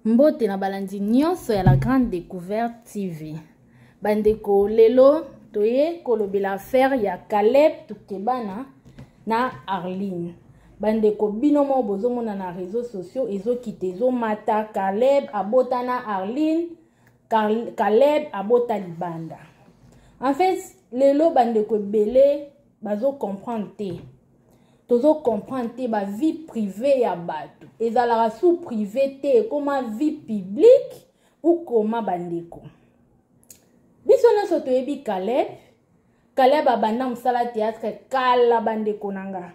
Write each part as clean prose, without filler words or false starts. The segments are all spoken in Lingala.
Mbote na balandi nyonso ya la grande découverte TV. Bandeko lelo toye kolobela affaire ya Caleb Tukebana na Arline. Bandeko bino moko bozomona na réseaux sociaux ezokita ezomata Caleb abota na Arline, Caleb abota libanda. En fait lelo bandeko ebele bazo comprendre te. Tozo comprendre te ba vie privée ya bato ezalaka sous privé te ekoma vie publique ou koma bandeko biso nyonso toyebi Caleb. Caleb abanda mosala théâtre kala bandeko na nga.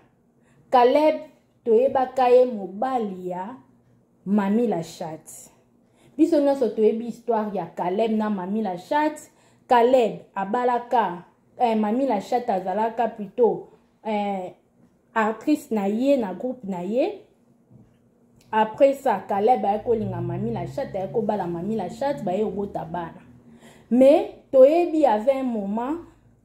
Caleb toyebaka ye mobali ya Mami la Chatte. Biso nyonso toyebi histoire ya Caleb na Mami la Chatte. Caleb abalaka Mami la Chatte azalaka plutôt actrice na ye na groupe na ye. Après ça Caleb aye kolinga Mami la Chatte, aye kobala Mami la Chatte, baye kobota bana. Mais toyebi avait un moment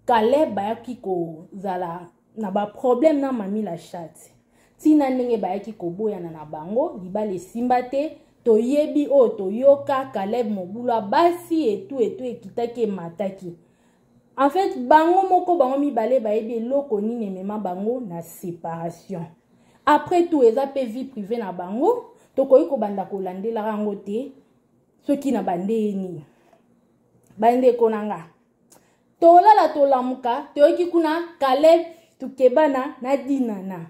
Caleb ayaki kozala na ba problème na Mami la Chatte. Tina ndenge bayaki koboyana na bango, libala esimba te. Toyebi oyo toyoka Caleb mobulu basi etu etu ekitaki emataki. En fait bango moko bango mibale bayebi eloko nini emema bango na séparation. Après tout eza pe vie privée na bango, tokoki kobanda kolandelaka yango te soki na bande nini. Bandeko na nga tolala tolamuka toyoki kuna Caleb Tukebana na Dinana.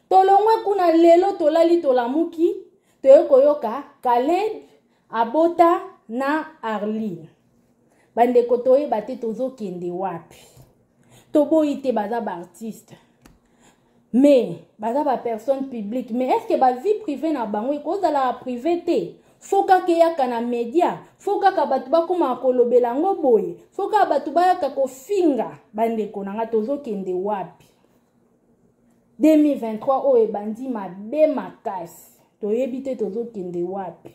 Tolongwe kuna lelo tolali tolamuki toyoki koyoka Caleb abota na Arline. Bandeko toyeba te tozokende wapi. Toboyi te baza ba artiste. Mais baza ba personne publique, mais est-ce que ba vie privée na bango ekozala privé te? Faut kaka eyaka na média, faut kaka bato bakoma kolobela yango boye, faut kaka bato bayaka kofinga. Bandeko na nga tozokende wapi? 2023 oyo ebandi mabe makasi, toyebi te tozokende wapi.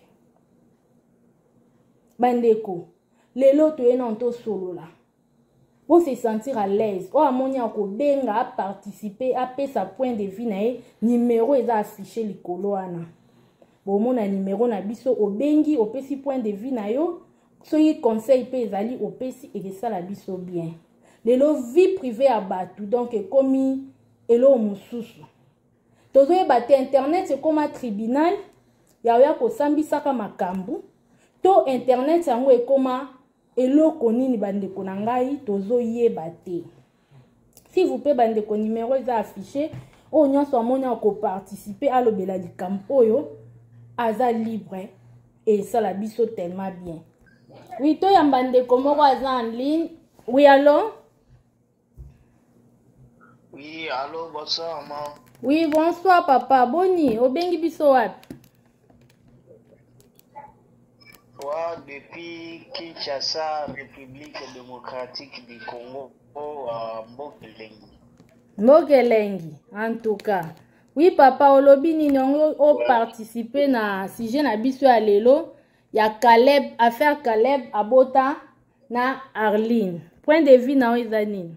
Bandeko lelo toye na tosolola, bo se sentir à l'aise. Oyo amoni akobenga, aparticiper, apesa point de vue na ye, numéro eza affiché likolo wana. Bomona numéro na biso, obengi, opesi point de vue na yo, soki conseil pe ezali opesi, ekesala biso bien. Lelo vie privée ya bato donc ekomi eloko mosusu. Tozoyeba te internet ekoma tribunal ya oya kosambisaka makambo, to internet yango ekoma eloko nini bandeko na ngai tozoyeba te. S'il vous plaît bandeko, numéro eza affiché, oyo nyonso amoni akoparticiper alobela likambo oyo aza libre et esala biso tellement bien. Oui, toyamba ndeko moko aza en ligne. Oui, allô? Oui, allô, bonsoir maman. Oui, bonsoir papa. Boni, obengi biso wapi? Ouais, depuis Kinshasa, République démocratique du Congo, Mbokelengi. Mbokelengi, en tout cas. Oui papa, olobi nini yango o participer na sujet na biso ya lelo ya Caleb, affaire Caleb abota na Arline. Point de vue na eza nini?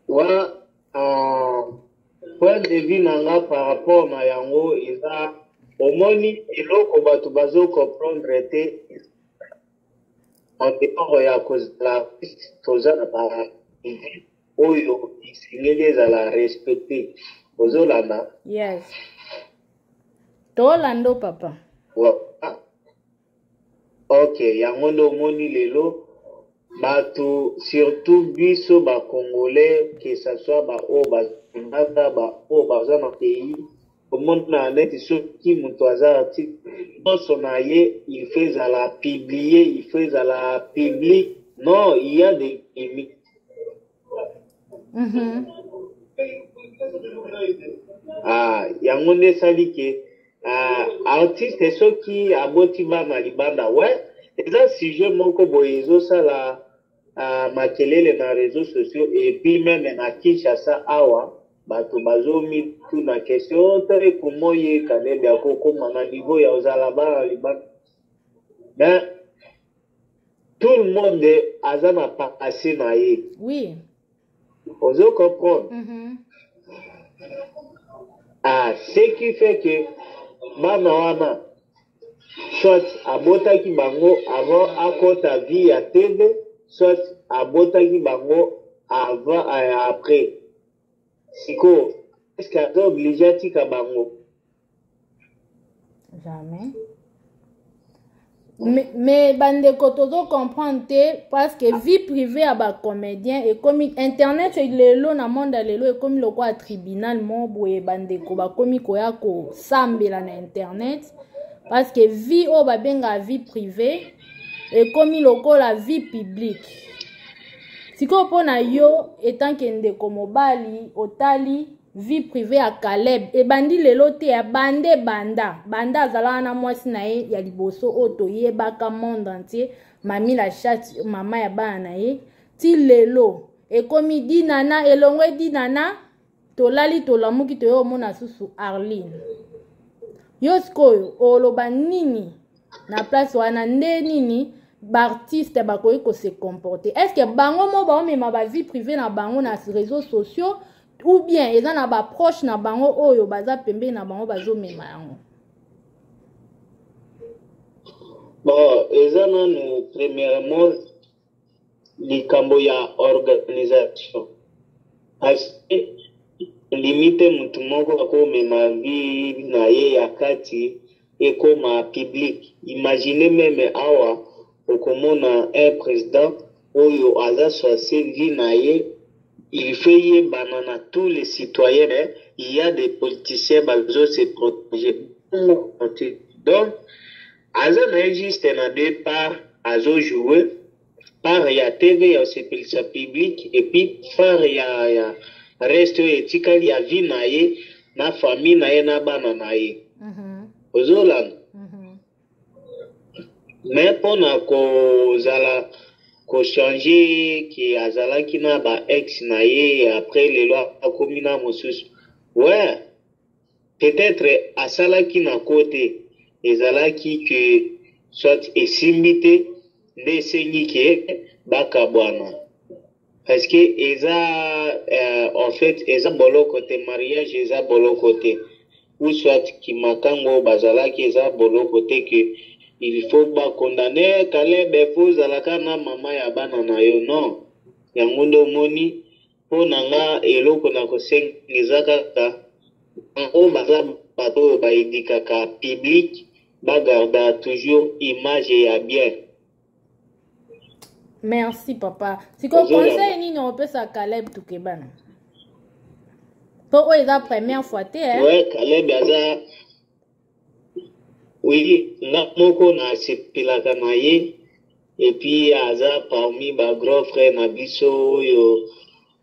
Ouais, point de vue na nga par rapport na yango eza omoni eloko bato bazo comprendre te en dehors ya kozala toza na ba oyo esengeli ezala respecté. Ozolanda? Yes. Tolando papa. Ouais. Ok, yango nde omoni lelo bato surtout biso ba Congolais, que ça soit ba oyo bazalaka ba oyo baza na pays, omona neti soki moto aza artiste nyonso na ye il faut ezala publier, il faut ezala public. Non, il y a des limites. Ah, yango nde esali ke artiste soki aboti bana libanda, ouais, eza sujet moko boye ezosala makelele na réseaux sociaux et puis même na Kinshasa awa bato bazomituna question te komo ye Caleb akokoma na niveau ya ozala bana libanda. Mais tout le monde aza na passé na ye. Oui. Ozo comprendre? Ah, ce qui fait que Bana wana soit abotaki bango avant akota vie ya TV, soit abotaki bango avant après. Sikoyo est-ce que aza obligé atika bango? Jamais. Mais bandeko, tozo comprendre te, parce que vie privée ya bacomédien ekomi internet lelo. Na monde ya lelo ekomi lokola tribunal mo boye. Bandeko bakomi koya kosambela na internet, parce que vie oyo babengaka vie privée ekomi lokola vie publique. Sikoyo, mpo na yo etanke ndeko mobali, otali vie privée ya Caleb ebandi lelo te, ya bande banda banda azalaka na mwasi na ye ya liboso oyo toyebaka monde entier, Mami la Chatte, mama ya bana na ye, ti lelo ekomi Dinana elongwe Dinana, tolali tolamuki, toye omona susu Arline. Yo sikoyo oloba nini na place wana? Nde nini baartiste bakoki kose comporter? Est ce que bango mo baomema bavie privée na bango na réseaux sociaux, ou bien eza na baproche na bango oyo baza pembeni na bango bazomema yango? Bon, eza nanu premièrement likambo ya organisation, parce que limite motu moko akomema vie na ye ya kati ekoma public. Imagine même awa okomona un président oyo aza censé vie na ye il faut yebana na tous les citoyens, mais il y a des politiciens bazo se protéger. Donc aza na ye juste na deux parts, azojouer part ya TV ya osepelisa public, et puis part ya reste oyo etikali ya vie na ye na famille na ye na bana na ye. Ozolanda? Mais mpona kozala kochanger ke azalaki na ba ex na ye, après lelo akomi na mosusu, ouais, peut-être asalaki na kote ezalaki ke soit esimbi te, nde esengi ke bakabwana, parce que eza en fait eza boloko te. Mariage eza boloko te, ou soit kimakango bazalaki eza boloko te ke il faut bakondamner Caleb, faut ozalaka na mama ya bana na yo. Non, yango nde omoni. Mpo na nga, eloko na kosenga eza kaka bango baza bato oyo baéduquaka public, bagarda toujours image ya bien. Merci, papa. Sikoyo conseil nini opesa Caleb Tukebana, mpo oyo eza première fois te, eh? Ouais, Caleb aza, oui, nga moko nasepelaka na ye, et puis aza parmi bagrand frère na biso oyo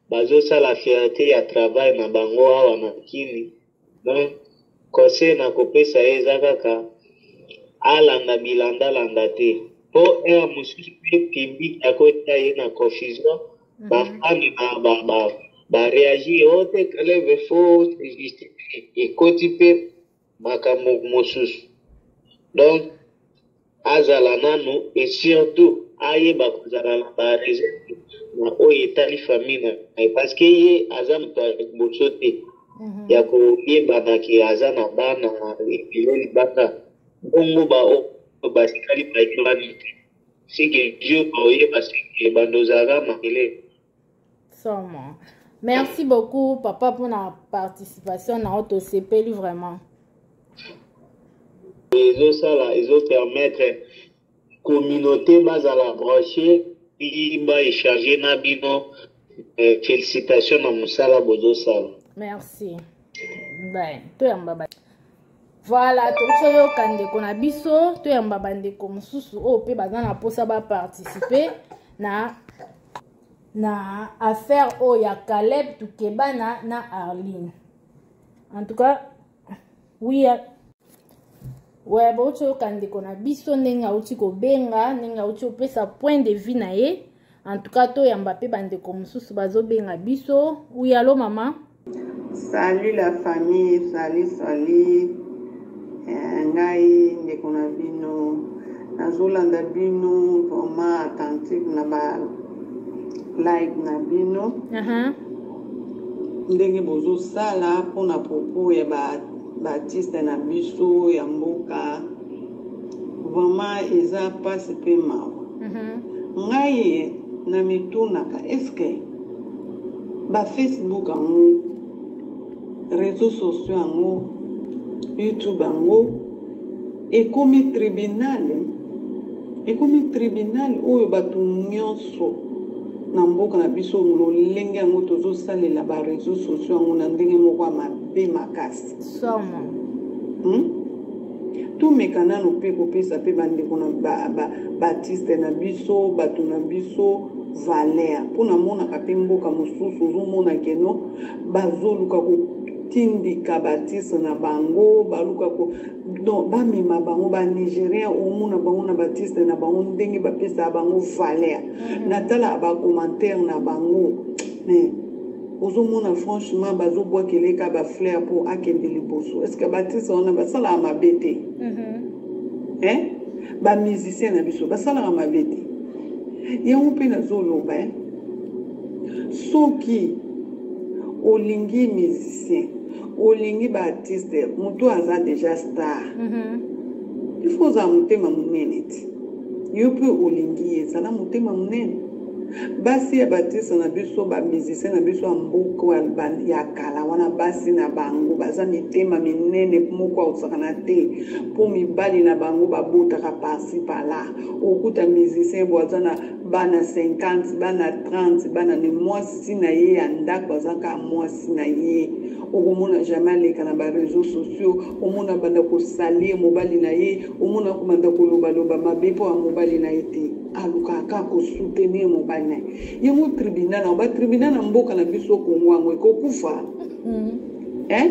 bazosala fierté ya travail na bango awa na Kini. Donc conseil na kopesa ye eza kaka alanda bilandalanda te, mpo heure mosusu mpe public akotia ye na confusion. Bafani baréagir o te, Caleb faut justifier, ekoti mpe makambo mosusu. Donc azala nanu et surtout ayeba kozala na bareserve na oyo etali famille na ye, parce que ye aza moto ya liboso te ya koyebana ke aza na bana ebele libanda. Bongo baoyo batikali bayebani te, seke jour baoyeba, seke bando ozalaka makele. Somo. Merci beaucoup, papa, pour la participation na oyo, tosepeli vraiment. Ezosala, ezopermettre communauté bazala branché mpi baéchange na bino. Félicitation na mosala bozosala. Merci. Bye. Toyamba ba, voilà, tozoyoka ndeko na biso. Toyamba bandeko mosusu oyo mpe baza na mposa baparticiper na affaire oyo ya Caleb Tukebana na Arline. En tout cas, oui, ouais, bauti oyoka ndeko na biso ndenge auti kobenga, ndenge auti kopesa point de vue na ye. En tout cas, toyamba mpe bandeko mosusu bazobenga biso. Oui, allo mama. Salut la famille, salut, salut. Ngai ndeko na bino, nazolanda bino vraiment attentive na ba live na bino, ndenge bozosala mpona propos ya ba Baartiste na biso ya mboka vraiment eza pasi pe mawa. Mm -hmm. Ngai na mitunaka est ce que ba Facebook yango réseaux sociaux yango YouTube yango ekomi tribunal ekomi tribunal oyo bato nyonso na mboka na biso lolenge yango tozosalela ba réseaux sociaux yango na ndenge moko ya mabe makasi somo hmm? tomeka nano mpe kopesa mpe bandeko na baartiste ba, ba na biso bato na biso valeur mpo namonaka mpe mboka mosusu ozomona keno bazoluka kotindika baartiste na bango baluka ko donc bamema bango banigérien omona bango na baartiste na bango ndenge bapesaka bango valeur mm -hmm. natalaka bacommentaire na bango mais ozomona franchement bazobwakela ye kaka bafleur mpo akende liboso est ce que baartiste wana basalaka mabe te mm -hmm. eh? bamusicien na biso basalaka mabe te yango mpe nazoloba eh? soki olingi musicien olingi baartiste moto aza déjà star mm -hmm. il faut ozala motema monene ti yo mpe olingi ye zala motema monene basi ya baartiste na biso bamusicien na biso ya mboka ya kala wana basi na bango baza mitema minene moko akosakana te mpo mibali na bango babotaka parci par-là okuta musicien bo aza na bana 50 bana 30 bana ne mwasi na ye ya ndako aza kaka mwasi na ye okomona jamais aleka na bareseau sociaux omona banda kosalir mobali na ye omona kobanda kolobaloba mabe mpo ya mobali na ye te alukaka kaka kosoutenir mobali na ye yango tribunal yango batribunal na mboka na biso kongo yango ekokufa mm. Eh?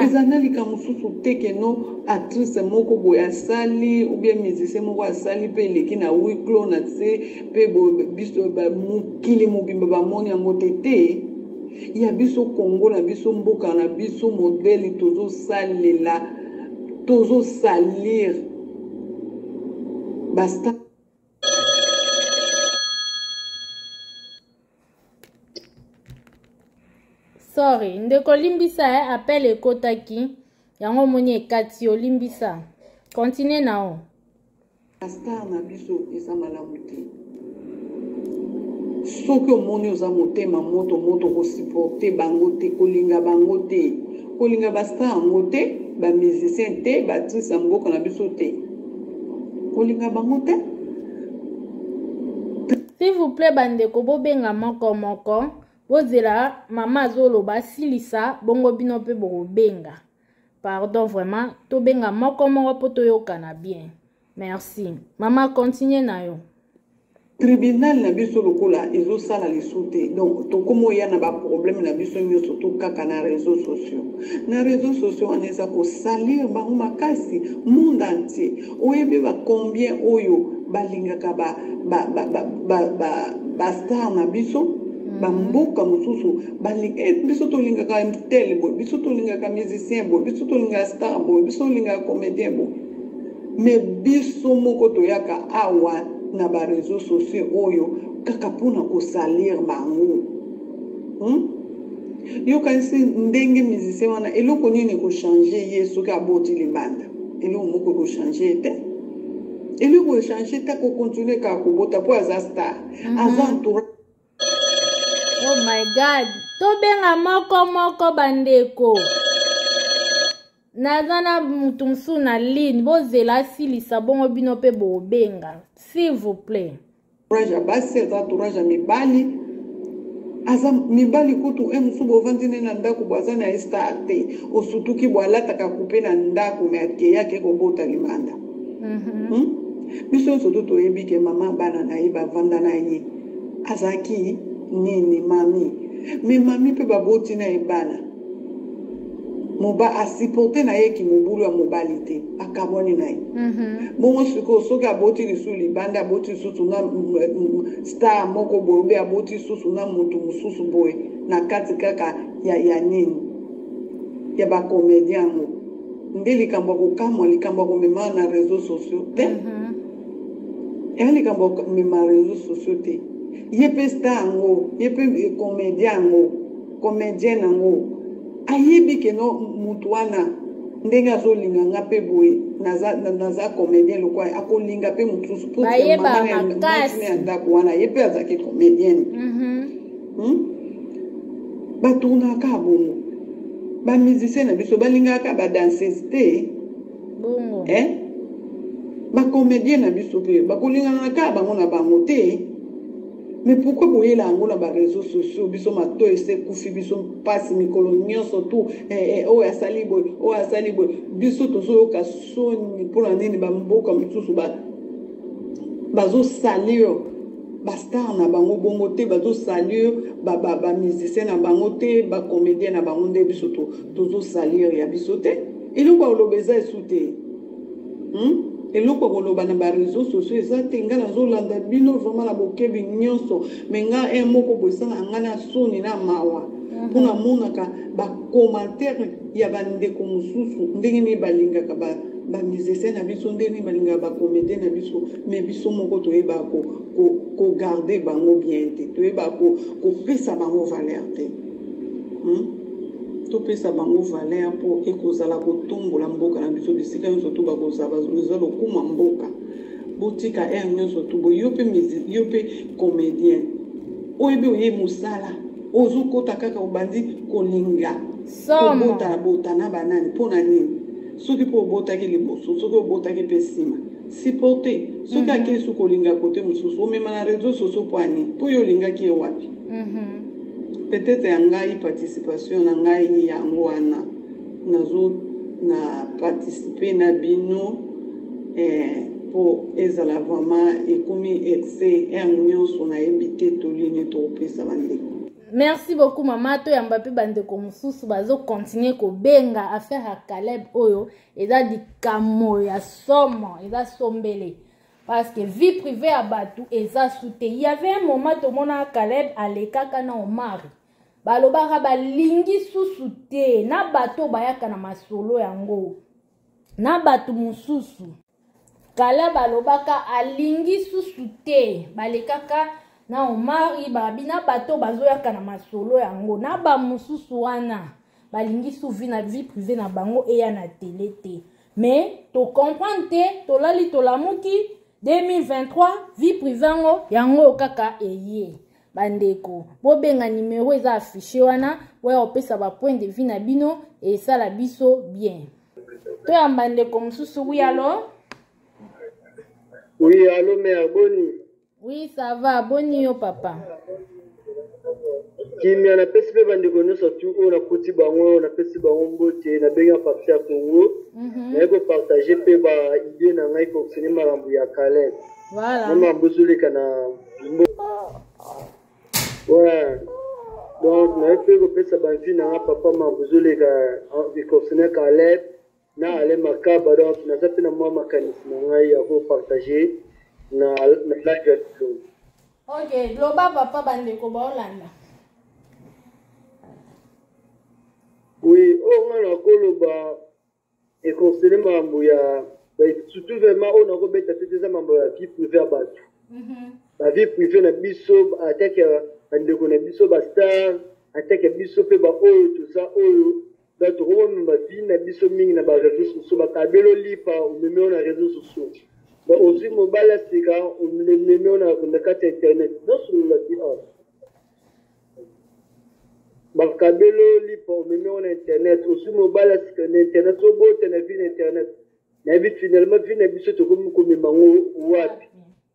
eza na likambo mosusu te ke no actrice moko boye asali ou bien musicien moko asali mpe eleki na huis clos na se mpe biso mokili mobimba bamoni yango te te ya biso kongo na biso mboka na biso modele tozosalela tozosalir basta Sorry ndeko limbisa eh, appel ekotaki yango omoni ekati yo limbisa continue nao. Star na biso eza malamu te soki omoni oza motema moto moto kosupporte bango te kolinga bango te kolinga bastar yango te bamusicien te baactrice ya mboka na biso te kolinga bango te S'il vous plaît bandeko bobenga moko moko bozela mama azoloba asilisa bongo bino mpe bokobenga pardon vraiment tobenga moko moko mpo toyokana bien merci mama continue na yo tribunal na biso lokola ezosala lisu te donc tokoma oya na baproblème na biso nyonso to kaka na réseau sociaux na réseau sociaux wana eza kosalir bango makasi monde entier oyebi ba combien oyo balingaka ba ba ba ba ba ba, ba star na biso mm. bamboka mosusu eh, biso tolingaka tel boye biso tolingaka musicien boye biso tolingaka star boye biso tolingaka comédien boye me biso moko toyaka awa na ba réseaux sociaux oyo kaka mpona kosalir bango hmm? yokanisi ndenge musicien wana eloko nini ekochange ye soki aboti libanda eloko moko ekochange ye te eloko echange te akokontinue kaka kobota mpo aza star mm -hmm. aza entourage oh my god tobenga moko moko bandeko naza na motu mosusu na ligne bozela asilisa bongo bino mpe bobenga s'il vous plaît entourage ya basi aza entourage ya mibali aza mibali kutu e mosusu bovandi ne na ndako bo aza na ye star te osutuki bo alataka kupe na ndako me akeyi ake kobota libanda mm -hmm. hmm? biso nyonso to toyebi ke mama bana na ye bavanda na ye azalaki nini mami me mami mpe baboti na ye bana moba asupporte na ye kimobulu ya mobali te akabwani na ye mm -hmm. bongo sikoyo soki aboti lisusu libanda aboti lisusu na star moko boye obe aboti lisusu na motu mosusu boye na kati kaka ya, ya nini ya bacomédien yango nde likambo ya kokamwa likambo ya komema na réseau sociaux te mm -hmm. eya likambo ya komema réseau sociaux te ye mpe star yango ye mpe comédien yango comedien yango ayebi ke no mutu wana Ndenge azolinga nga mpe boye, naza, naza comédien lokola akolinga mpe mosusu mpo mama ya ndako wana ye mpe azalaki comédienne. Batournaka bongo, bamusicien na biso balingaka badanseuse te. Bongo. Eh? Bacomédien na biso mpe bakolingana kaka bango na bango te. Mais pourquoi boyela yango na bareseau sociaux? Biso matoi ese ekufi biso mpasi mikolo nyonso tu, oyo asali boye, oyo asali boye, biso tozoyoka soni. Mpona nini bamboka mosusu bazosalir bastar na bango bongo te, bazosalir bamusicien na bango te, bacomédien na bango nde biso tozosalir ya biso te? Eloko ya koloba eza esu te, Eloko ya koloba na bareseau sociaux eza te. Ngai nazolanda bino vraiment na bokebi nyonso, mais nga un moko boye esala ngai na soni na mawa, mpo namonaka bacommentaire ya bandeko mosusu, ndenge nini balingaka bamusicien na biso, ndenge nini balingaka bacomédien na biso, mais biso moko toyebaka kogarde bango bien te, toyebaka kopesa bango valeur te, Topesa bango valeur mpo ekozala kotombola mboka na biso. Bisika nyonso tu bakozala, eza lokuma mboka. Botika aire nyonso tu boye. Yo mpe, yo mpe comédien, oyebi oye mosala, ozokota kaka, obandi kolinga kobota bota na banani, mpo na nini? Soki mpo obotaki liboso, soki obotaki mpe nsima, supporte. Soki akei su kolinga kote mosusu, omema na réseau sociaux mpo ani? Mpo yo olingaki ye wapi? Peut-être ya ngai participation na ngai yango wana, nazo na participe na bino mpo ezala vraiment ekomi excès heure nyonso. Nayebi te tolini tokopesa bandeko. Merci beaucoup, mama. Toyamba mpe bandeko mosusu bazokontinue kobenga. Affaire ya Caleb oyo eza likambo ya somo, eza sombele, parce que vie privée ya bato eza su te. Il y avait un moment tomonaka Caleb alekaka na Omari, balobaka balingi susu te na bato bayaka na masolo yango na bato mosusu. Caleb alobaka alingi susu te, balekaka na Omari, babi na bato bazoyaka na masolo yango na bamosusu wana, balingi su vie na vie privée na bango eya na tele te. Mais tocomprendre te, tolali tolamuki 2023, vie privée yango yango kaka eye. Bandeko, bobenga numero eza affiché wana, boya kopesa bapoint de vue na bino, esala biso bien. Toyamba ndeko mosusu. Oui, allo? Oui, allo, mère, boni? Oui, ça va. Boni yo, papa? Kimia. Napesi mpe bandeko nyonso tu oyo nakuti bango, napesi bango mbote. Nabengi ya parti ya Congo. Naye kopartage mpe baidée na ngai concerne makambo ya Caleb na makambo ezoleka na ouais. Donc naye mpe kopesa bavues na nga, papa, makambo ezoleka concerne Caleb na Alain Makaba. Donc naza mpe na mwa makanisi na ngai ya kopartage na live ya lelo. Ok, loba papa, bandeko baolanda. Oui, oyo nga nakoloba econcerne makambo ya surtout vraiment oyo nakobeta te, eza makambo ya vie privée ya bato, bavie privée na biso, atake bandeko na biso bastar, atake biso mpe baoyo toza oyo. Donc tokomomema bavie na biso mingi na bareseau sociaux. Bakabeli olipa, omemi oyo na réseau sociaux. Ozwi mobali ya sika, omemi oyo na kati ya internet. Nosolola ti awa, bakabeli olipa, omemi oyo na internet. Ozwi mobali ya sika na internet, obota na vie na internet. Nayebi finalement vie na biso tokomi komema yango wapi?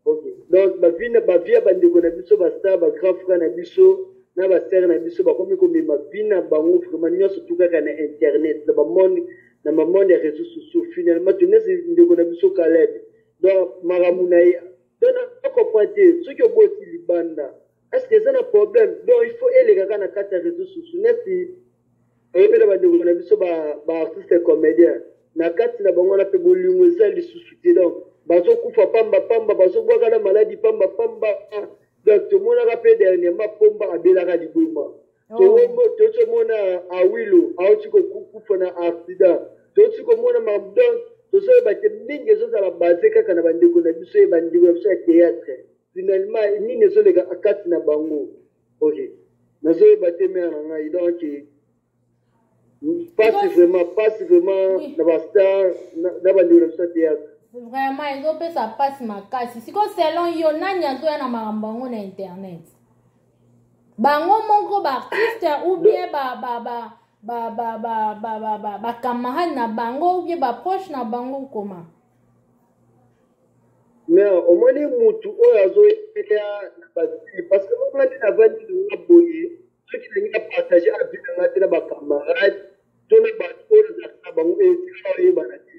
Ok, donc bavie, bavie ya bandeko na biso bastar, bagrand frère na biso na basere na biso, bakomi komema vie na bango vraiment nyonso tu kaka na internet, na bamonde, na bamonde ya réseaux sociaux. Finalement tonesi ndeko na biso Caleb, donc makambo na ye, donc nacomprend te. Soki oboti libanda, est ce que eza na problème? Donc il faut eleka kaka na kati ya réseaux sociaux? Neti oyebela bandeko na biso baartiste comédien, na kati na bango wana mpe bolingo eza lisusu te. Donc bazokufa pamba pamba, bazobwaka na maladi pamba pamba. Donc tomonaka mpe dernièrement Pomba abelaka liboma. Tozomona Awilo auti kokufa na accident, touti komona. Donc tozoyeba te, mingi ezozala base kaka na bandeko na biso ye, bandeko na biso ya théâtre. Finalement nini ezoleka kati na bango? Ok, nazoyeba te, mère na ngai. Donc Pasi vraiment, pasi vraiment na ba star na bandeko na biso ya théâtre. Vraiment ezopesa pasi makasi. Sikoyo selon yo nani azoya na makambo yango na internet? Bango moko ba artiste ou bien ba ba ba ba ba ba ba ba ba ba camarade na bango ou bien ba proche na bango koma? Mais omoni mutu oyo azoya na ba parce que nga nde navandi na boye soki nalingi na partage avis na ngai te na bacamarade to na bato oyo nazalaka na bango etikala oyebana te.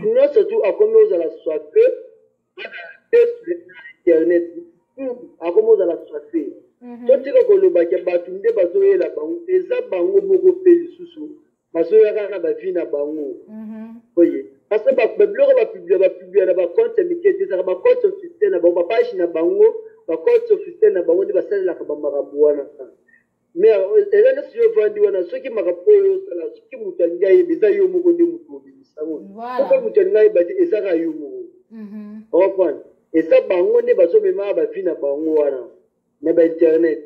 Nyonso tu akomi ozala soife azala te na internet, akomi ozala soife. Totika kolobaka bato nde bazoyela bango, eza bango moko mpe lisusu bazoyaka na bavie na bango. Oye parce que babiloko bapublia bapublia na bacompte ya mike te, ezalaka bacompte officiel na bango, bapage na bango, bacompte officiel na bango nde basalelaka bamakambo wana. Mais eza nyonso yo ovandi wana, soki makambo oyo osala, soki moto alingi ayeba, eza yo moko nde moto obimisa yango. Soki moto alingi ayeba te, eza kaka yo moko comprendre. Eza bango nde bazomemaka bavie na bango wana na bainternet.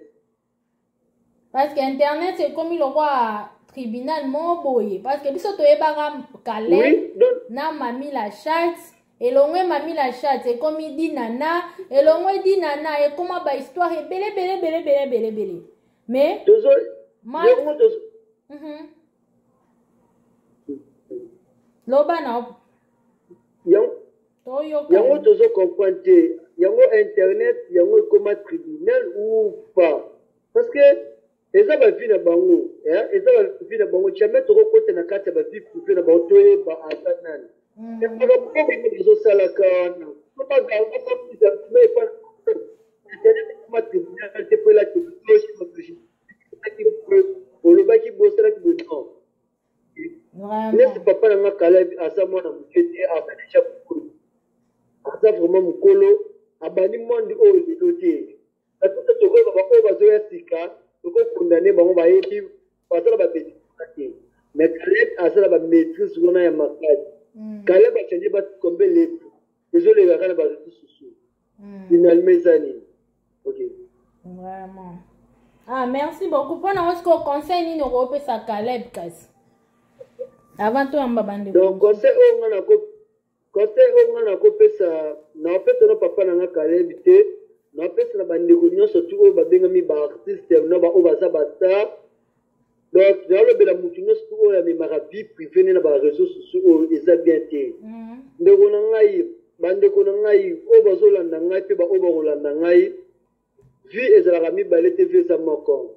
Parce que internet ekomi lokwa tribunal moko boye, parce que biso toyebaka Caleb oui, donc... na Mami la Chatte, elongwe Mami la Chatte ekomi Dinana, elongwe Dinana ekoma ba histoire ebele ebele ebele ebele ebele ebele. Mais tozo yango tozo Loba na yango tozo comprendre te yango internet yango ekoma tribunal ou pas, parce que eza bavie na bango, eza bavie na bango, jamais tokokota na kati ya bavie privé na bango toyeba aza nani. Makambo oyo bazosalaka wana internet ekoma tribunal te po elaki olobaki bosalaki boye, non. Neti papa na nga Caleb aza mwana moke te, aza deja mokolo, aza vraiment mokolo, abandi monde oyo lelo te. Bato tokoyeba baoyo bazoya sika, tokokondane bango, bayebi baza na babetise te, mais Caleb aza na bamaîtrise wana ya makasi. Caleb achange basi combien lepo ezoleka kaka na bareseau sociaux. Finalement eza nini? Ok. Vraiment. Ah, merci beaucoup. Mpona ngo sikoyo conseil nini okopesa Caleb kasi? Avant toyamba bandeko. Donc conseil oyo nga nako conseil oyo nga nakopesa, nakopesa na papa na nga Caleb te, nakopesa na bandeko nyonso tu oyo babengami baartiste na baoyo baza bastar. Donc nalobela motu nyonso tu oyo amemaka vie privé ne na bareseau sociaux oyo eza bien te. Ndeko na ngai, bandeko na ngai oyo bazolanda ngai mpe baoyo bakolanda ngai, vie ezalaka mibale te, vie eza moko.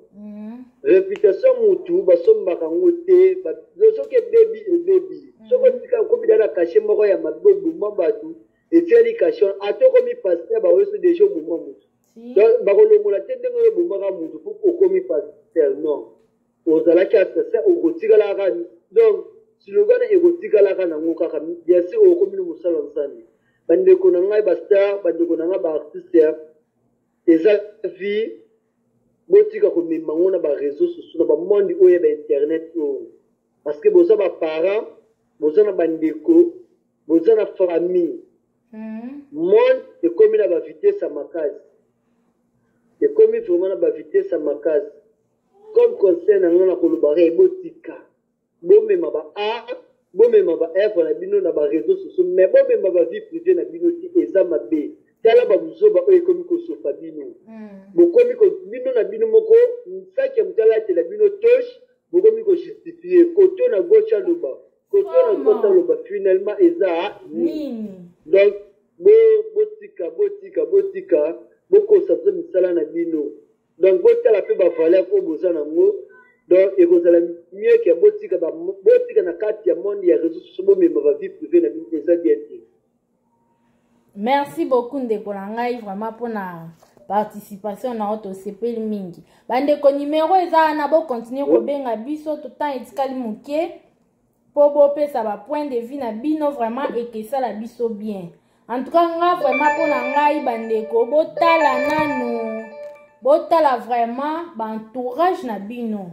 Réputation mutu basombaka yango te, soki ebebi ebebi. Soki otika okomi na cachet moko ya mabe, oboma bato, etiali cachet wana, ata okomi pasteur, baoyeso deja oboma motu. Donc bakolongola te ndenge oyo obomaka motu po okomi pasteur, non, ozalaki assassin, okotikalaka. Donc slogan ekotikalaka nango kaka, bien sûr okomi na mosala Nzambe. Bandeko na ngai bastar, bandeko na ngai baartiste, eza vie, botika komema yango na bareseau sociaux, na bamonde oyo ya bainternet oyo, parce que boza baparent, boza na bandeko, boza na famille. Monde ekomi na bavitesse ya makasi, ekomi vraiment na bavitesse ya makasi. Comme conseil na ngai na kolobaka, ebotika bomema ba art, bomema ba œuvre na bino na ba réseaux sociaux, mais bomema ba vie privée na bino te, eza mabe. Tala babuzoba oyo ekomi kosopa bino. Bokomi bino na bino moko saki ya moto alatela bino toche, bokomi kojustifie koto na gauche aloba, koto na droite aloba, finalement eza nini? Donc botika, botika, botika, bokosa misala na bino. Donc botala mpe bavaleur oyo boza nango. Donc ekozala mieux ke botika, botika na kati ya monde ya réseau sociaux, bomema ba vie privée na bino, eza bien te. Merci beaucoup ndeko na ngai vraiment mpona participation na yo, tosepeli mingi. Bandeko, numero eza wana, bokontinue kobenga biso, totan etikali moke mpo bopesa ba point de vue na bino, vraiment ekesala biso bien. En tout cas nga vraiment mpona ngai, bandeko, botala nanu, botala vraiment baentourage na bino.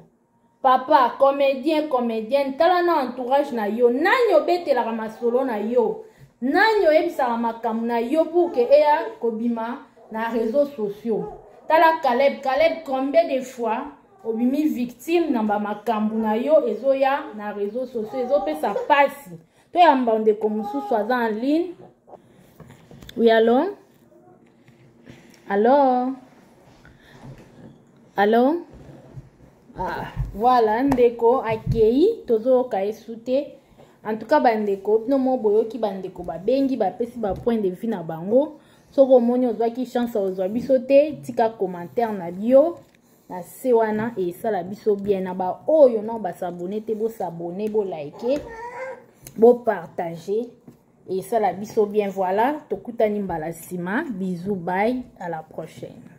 Papa comédien, comédienne, tala na entourage na yo, nani obetelaka masolo na yo, nani oyebisaka makambo na yo pour ke eya kobima na réseaux sociaux. Tala Caleb, Caleb combien de fois Obimi victime na bamakambo na yo ezoya na réseau sociaux, ezopesa mpasi. Toyamba ndeko mosusu aza en ligne. Oui, allo, allo, allo. Ah, voilà, ndeko akei, tozoyoka ye su te. En tout cas, bandeko, bino mo boyoki, bandeko babengi, bapesi ba point de vue na bango. Soki omoni ozwaki chance ozwa biso te, tika commentaire na bio na se wana, esala biso bien. Na baoyo nao basabone te, bosabone, bolike, bopartage, esala biso bien. Voilà, tokutani mbala nsima. Bisous, bye, à la prochaine.